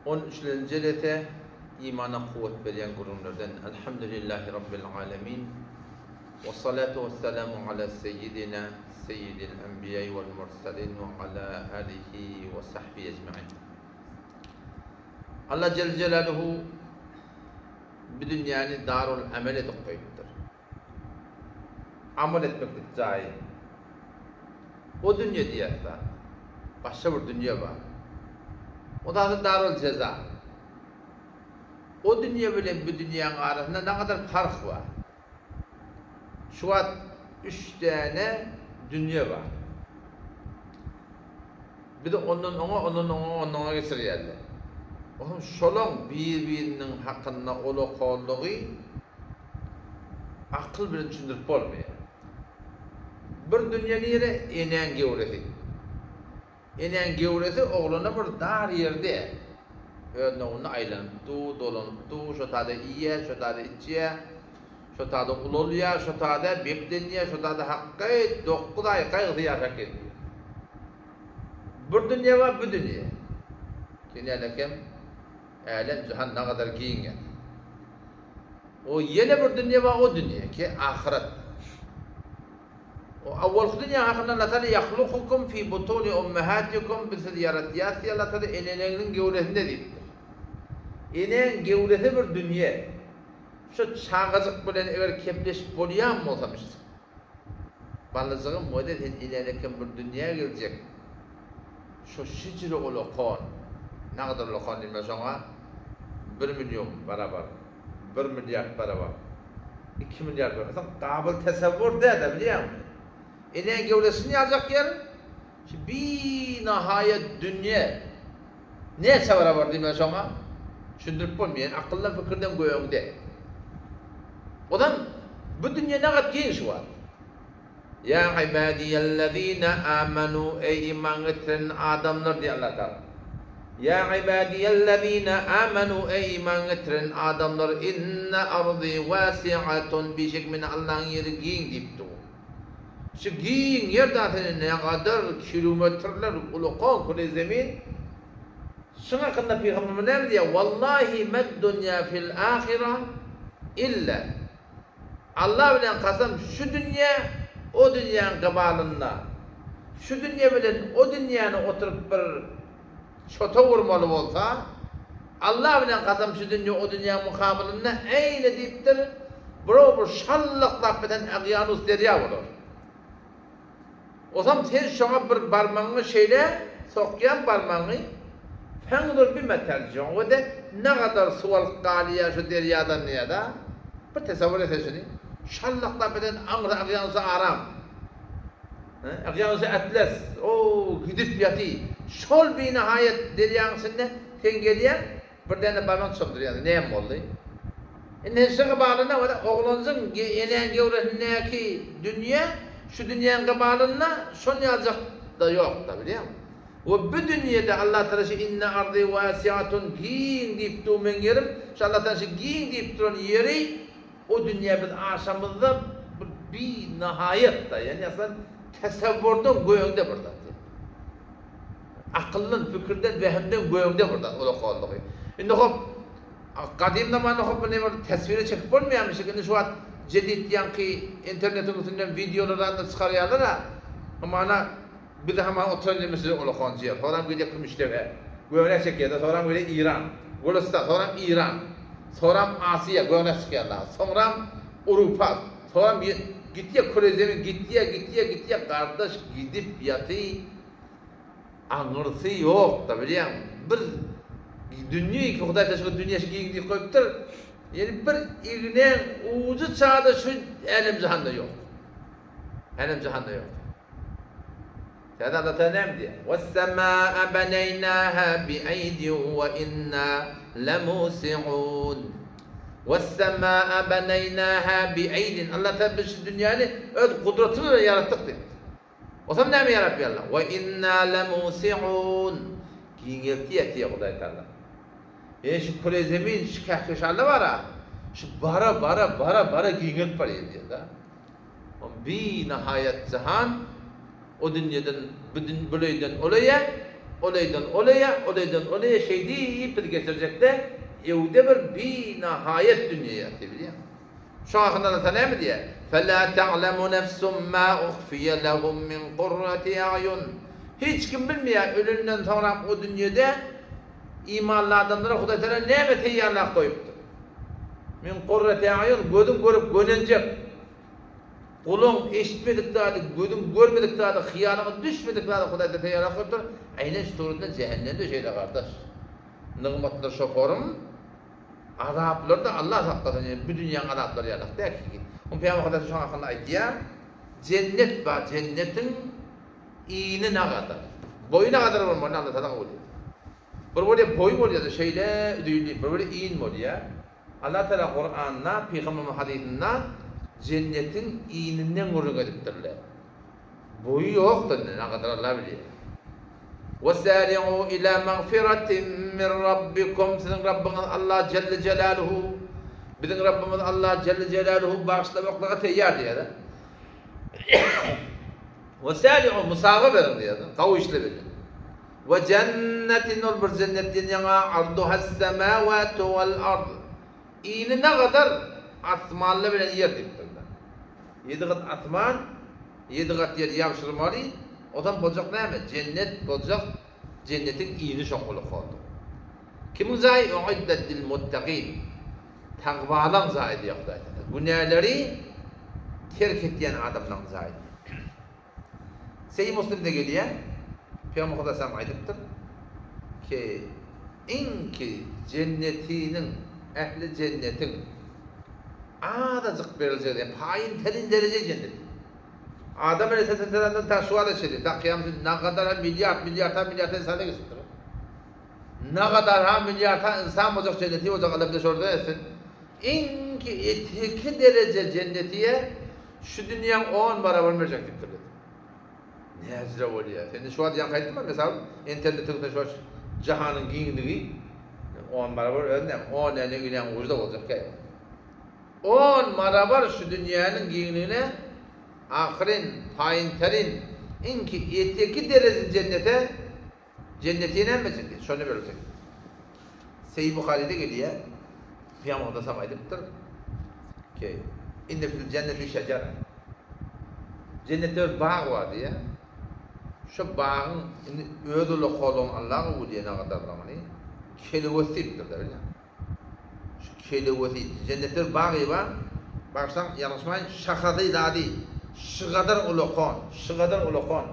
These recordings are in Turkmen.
On üçlenji jelese imana kuwwat berýän gürrüňlerden Elhamdülillahi Rabbil alemin Wessalatu wessalamu ala seýýidina seýýidil enbiýai wal mursalin we ala alihi we sahbihi ejmain Allah Jelle Jelaluhu bu dünýäni darul amel edip goýupdyr. Amal etmeklik jaýy. O dünýe diýýäs zat. Başga bir dünýe bar. O zady darul jeza. O dünýe bilen bu dünýäň arasynda nagadar parh bar. Şu wagt üç däne dünýe bar. Bizi ondan oňa, ondan oňa, ondan oňa geçirýärler. Ohm şolaň bir-biriniň hakynda olakollygy akyl bilen düşündirip bolmaýar. Bir dünýe nire? Enäň gewresi. Enäň gewresi oglana bir dar ýerde öz nowunda aýlanyp dur, dolanyp dur, şo tada iýýär, şo tada içýär, şo tada ulalýar, şo tada beklenýär, şo tada hakgaý dokuz aý gaýgysy ýaşap gezýär. Bir dünýe bar, bu dünýe. Sen ýaly älem jahan nagadar giň ýatyr. O ýene bir dünýe bar, o dünýe ki ahyret. O awwalky dünýä hakynda Allah Taala ýahlukukum fi butuni ummahatikum biz sizi ýaratýas diýýär Allah Taala eneleriňiziň gewresinde diýipdir. Eneň gewresi bir dünýe. Şu çagajyk bilen eger kepleşip bolýan bolsamyş. Balajygym wede sen enelekem bir dünýä geljek. Şo şijire ulakon. Nagadar ulakon diýme şoňa bir million barabar. Bir milliard barabar. Iki milliard barabar. Soň gabyl tesewwur däl-de bilýäňmi? Eneň gewresini ýaljak ýer şu binahaýat dünýe. Näçe barabar diýme şoňa? Düşündirip bolmaýar. Ýani akyldan pikirden göňde. Ozan bu dünýe nagat giň şu wagt. Ýa ibadiýellezine amanu eý iman getiren adamlar diýýär Allah Tagala. Ýa ibadiýellezine amanu eý iman getiren adamlar inne ardy wasiatun bişek men Allaň ýeri giň diýip dur. Şu giň ýer zaten nägadar kilometrler ulakan küre zemin. Şuň hakynda pygamberimiz näme diýýär? Wallahi med dunýa fil ahira illa Allah bilen kasam şu dünýe o dünýäň gybalynda. Şu dünýe bilen o dünýäni oturyp bir çota urmaly bolsa, Allah bilen kasam şu dünýe o dünýäň mukabylynda eýle diýipdir, birou bir şallaklap biten Agýanus derýa bolar. Osam sen şoňa bir barmagyňy şeýle sokýaň barmagyňy, fenzur bime terjiun we-de nagadar suw alyp galýar şu derýadan diýýär-da. Bir tesewwür etse şuny. Şallaklap eden aňry Agýanusa aram. Agýanusa Atlas, o gidip ýaty. Şol binahaýat derýaň içinde sen gelýäň, Bir däne barmak çomdurýardy. Näme boldy? Indi sen şygy balynda wada oglanjyň enäň gewresindäki dünýe şu dünýäň gybalynda şon ýaljak-da ýok-da, bilýäňmi? We bu dünýede Allah Tagala şu inne ardy wasiatun giň diýip dur meň ýerim, şu Allah Tagala şu giň diýip duran ýeri o dünýä biz aşamyzda bir binahaýat-da, ýagny aslan tesewwurdan göňde bir zat. Akyldan, pikirden, wehimden göňde bir zat ulakanlygy. Indi hop, gadym zamanda hop muny bir teswire çekip bolmaýarmyş, indi şu wagt jedit ýaňky internetiň üstünden wideolar zatlar çykarýarlar-a, hamana bizi hamana oturan ýerimiz şeýle ulakan ýer, soram gelýär Kümüşdebe, göwne çekýär-de, soram gelýär Iran, Gülüstan, soram Iran, soram Asiýa, göwne çykýarlar, soňram Urupa, soram gitýär küre zemin gitýär, gitýär, gitýär, gardaş gidip ýaty. Aňyrsy ýok-da, bilýäňmi? Bir dünýe ki, Hudaý taşyga dünýe şu giň diýip goýupdyr. Ýani bir ignäň ujy çada şu älem-jahanda ýok. Älem-jahanda ýok. Täze Allah Taala näme diýýär? Wes-semaa beneýnaha bi-eýdin we inna lemusiun. Wes-semaa beneýnaha bi-eýdin. Allah Taala biz şu dünýäni öz gudraty bilen ýaratdyk diýipdir. Osam näme ýa Rabbi Allah? Wa inna lemusiun. Giňeltýär diýýär Hudaý Taala. Ýa şu küre zemin, şu kähkeşanda bar-a, şu bara, bara, bara, bara giňelip barýar diýýär-de. O binahaýat jahan o dünýeden bu öýden ol öýe. Ol öýden ol öýe, ol öýden ol öýe şeýdip bizi geçirjekde öwde bir binahaýat dünýe ýatyr bilýäňmi? Şoň hakynda Allah Taala näme diýýär? Fela ta'lemu nefsun ma uhfiye lehum min kurrati a'yun. Hiç kim bilmeýär ölenden soňram o dünýede imanly adamlara Hudaý Taala näme teýýarlap goýupdyr. Min kurrati a'yun gözüň görüp gönenjek. Gulagyň eşitmedik zady, gözüň görmedik zady, hyýalyňa düşmedik zady Hudaý size taýýarlap goýupdyr. Aýnan şu suratda jähennemde şeýle gardaş. Nygmatlar şoporym, azaplar-da Allah saklasyn, ýöne bu dünýäň azaplary ýalak däl ki. Oň Pygamber Hudaý şoň hakynda aýdýar, Jennet bar, jennetiň ini nagadar. Boýy nagadar bolmaly, Allah tagala kabul etsin. Bir bolýar boý bolýar-da şeýle uzynly, bir bolýar in bolýar. Allah Tagala Kuranda, Pygamberimiziň hadysynda jennetiň ininden gürrüň edipdirler. Boýy ýokdur indi, nagadar Allah bilýär. Wesari'u ila magfiratin min Rabbikum siziň Rabbyňyz Allah jelle jelaluhu biziň Rabbymyz Allah jelle jelaluhu bagyşlamaklyga teýýar diýýär. Wesari'u musaga beriň diýýär. Gawy işlemeli. We jennetin ol bir jennet diýen ýaňa arduhas-semawatu wal-ard. Ini nagadar asmanlar bilen ýer diýipdirler. Ýedi gat asman, ýedi gat ýer ýabşyrmaly, ozam boljak näme? Jennet boljak, jennetiň ini şoň ulakandyr. Kimiň jaýy? Uiddet lil-muttagin. Tagwalaň jaýy diýýär Hudaý Tagala. Günäleri terk etýän adamlaň jaýy diýýär. Sahih Muslimde gelýär, Pygamber Hudaý salam aýdypdyr ki, iň ki jennetiniň, ähli jennetiň azajyk beriljegi, ýagny paýyn telin dereje jennet. Adam aleyhisselamdan ta şu wagta çenli, ta kyýamat nagadar ha milliard, milliard ha milliard insan geçipdir. Nagadar ha milliard ha insan boljak jenneti boljak Allah bize şolardan etsin. Iň ki eteki dereje jennetiye Şu dünýäň on barabaryny berjek diýipdirler. Näjire bolýar? Sen şu wagt ýaňky aýtdym-a, mysal, internetiň üstünde şu wagt jahanyň giňligi on barabar özi näme? On näne iläň ujy-da boljak däl. On barabar şu dünýäniň giňligine ahyryn, paýynterin, iňki eteki dereje jennete Jenneti näme etjek diýdi. Şony berjek. Seýi Buharyda gelýär. Pygamber Muhammed aýdypdyr ki, Inne fil jenneti şejara. Jennetde bir bag bar diýýär. Şu bagyň indi öz ulakalygyn Allah gowy diýen agadarlygyny kelewesi diýipdir-de bilýän. Şu kelewesi, jennetde bir bag bar, bagyşlaň, ýalňyşmaýyn, şahasy zady şygadar ulakan, şygadar ulakan,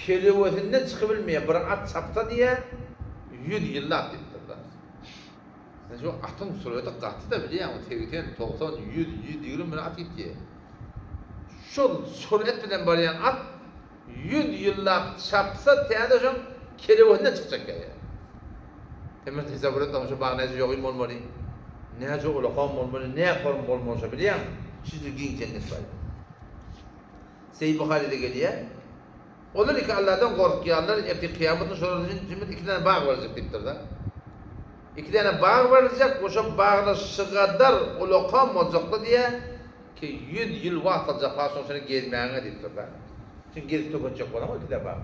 kelewesinden çykybilmeýär, bir at çapsa diýýär, ýüz ýyllap diýipdirler. Sen şu atyň süreti gaty-da bilýäňmi, 80, 90, 100, 120 bilen at gitýär. Şol süret bilen barýan at Ýüz ýyllap çapsa täze şoň kelewesinden çykjak ýaýa. Sen bir tesewwür et oň şu bag näce ýogyn bolmaly, näce ulakan bolmaly, nä form bolmaly şo bilýäňmi? Şeýle giň jennet bar. Seýit Buharyda gelýär. Olar iki Allahdan gorkýarlar, ertir kyýamat gün şolar üçin jümle iki däne bag berjek diýipdir-de. Iki däne bag beriljek we şo baglar şygadar ulakan boljakdy diýýär. Ki ýüz ýyl wagt aljak paşoň şony gezmäňe diýipdir-dä. Sen gezip töketjek bolaňok ikide bag.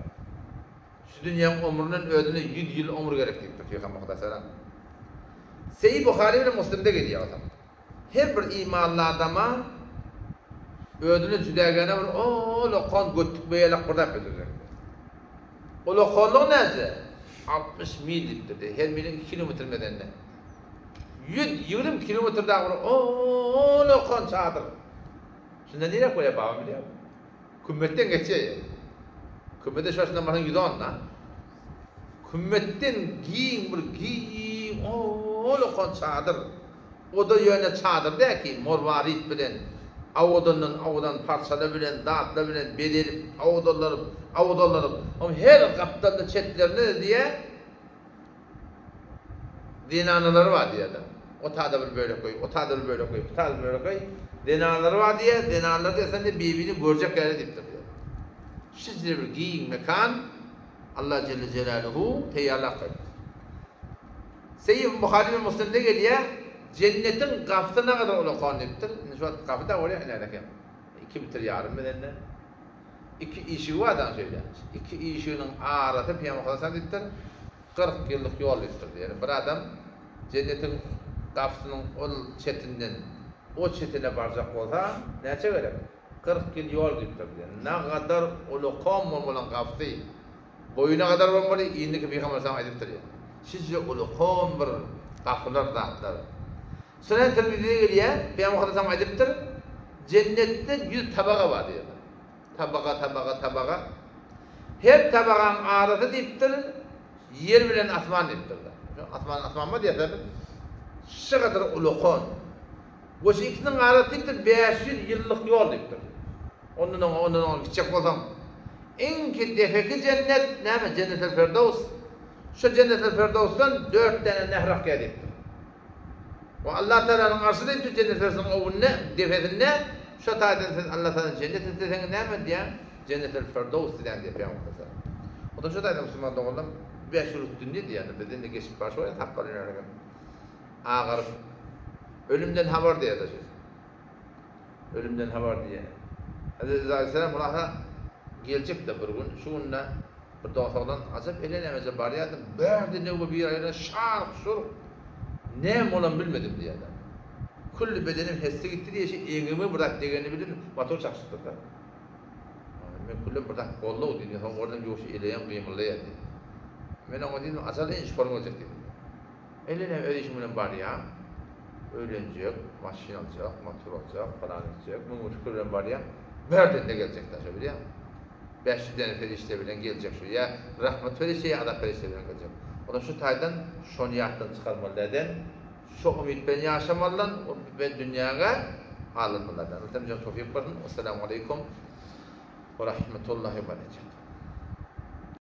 Şu dünýäň ömründen özüne ýüz ýyl ömür gerek diýipdir Pygamber Hudaý salam. Seýi Buhary bilen Muslimde gelýär otam. Her bir imanly adama özüne jüdägäne bir ulakan götlük beýelek bir zat bejerjek. Ulakanlygy näçe? 60 mil diýipdir. Her miliň 2 kilometr medende. 120 kilometr dagy bir ulakan çadyr. Şunda nirek bolýar babam bilýärmi? Kümmetden geçýär. Kümmete şaşyndan barsaň 110 da. Kümmetden giň bir giň ulakan çadyr. O-da ýöne çadyr däl ki, morwarit bilen, awadandan awadan parçalar bilen, zatlar bilen bezelip, awadanlanyp, awadanlanyp, her gapdalda çetlerinde-de diýýär, Zenanalary bar diýýärler. O tada bir bölek öý, o tada bir bölek öý, bu tada bir bölek öý. Zenanalary bar diýýär, zenanlar diýseň de bir-birini görjek ýaly diýipdir diýýär. Şeýle bir giň mekan Allah Jelle Jelaluhu teýýarlap goýupdyr. Seýif Buhary we Muslimde gelýär, jennetiň gapysy nagadar ulakan diýipdir. Indi şu wagt gapy da bolýar, ine eken. 2 metr ýarym bedende. Iki işigi bar daň şeýle. Iki işiginiň arasy Pygamber sallallahu diýipdir, 40 ýyllyk ýol diýipdir. Ýagny bir adam jennetiň gapysynyň ol çetinden o çetine barjak bolsa näçe gerek? 40 ýyl ýol diýipdir. Nagadar ulakan bolmaly gapysy. Boýuna gadar bolmaly, indiki Pygamber sallallahu aýdypdyr. Şije ulakan bir gapylar zatlar. Sunan Tirmizide gelýär, Pygamber sallallahu aýdypdyr, jennetde 100 tabaga bar diýýär. Tabaga, tabaga, tabaga. Her tabagaň arasy diýipdir, ýer bilen asman diýipdir. Asman, asman bar diýýär. Şu gadar ulakan. We şu ikisiniň arasy diýipdir 500 ýyllyk ýol diýipdir. Ondan oňa, ondan oňa gitjek bolsaň, iňki defeki jennet näme? Jennetel Ferdows. Şu Jennetel Ferdowsdan 4 däne nähr akýar diýipdir. We Allah Taalanyň arşy diýipdir Jennet Ferdowsyň öňünde, defesinde. Şu taýdan siz Allah Taaladan jennet isleseňiz näme diýýär? Jennetel Ferdows diýýän diýip Pygamber. O da şu taýdan musulman doganlar 5 ýyllyk dünýe diýýär. Biz indi geçip barşy bolýar, sakgal ýörägen. Agaryp ölümden habar diýýär şu. Ölümden habar diýýär. Hazreti Isa aleyhisselam Allaha geljek-de bir gün, şu günde bir dost oglan ajap ele nämeje barýardym, bärde nöwbe bir aýra şark-şurk näme bolan bilmedim diýýär. Külli bedenim hesse gitdi diýýär, şu eňegime bir zat degenini bildim, motor çakşypdyr-da. Men küllem bir zat boldy-ow diýdim, soň gördüm ýuwaş eleýem gymyldaýar diýdim. Men oňa diýdim, ajal enç forma geljek diýdim. Elinem öz işiň bilen barýaň. Öýlenjek, maşyn aljak, motor aljak, palan etjek, müň bir pikir bilen barýaň. Bärden-de geljek daşa bilýäňmi? 500 däne perişde bilen geljek şu. Ýa rahmet perişde ýa azap perişde bilen geljek. Onda şu taýdan şony ýatdan çykarmaly däden. Şu umyt bilen ýaşamalydan we dünýäge alynmalydan. Allah topyk bersin. Essalamu aleýkum we rahmetullahi we berekatuh.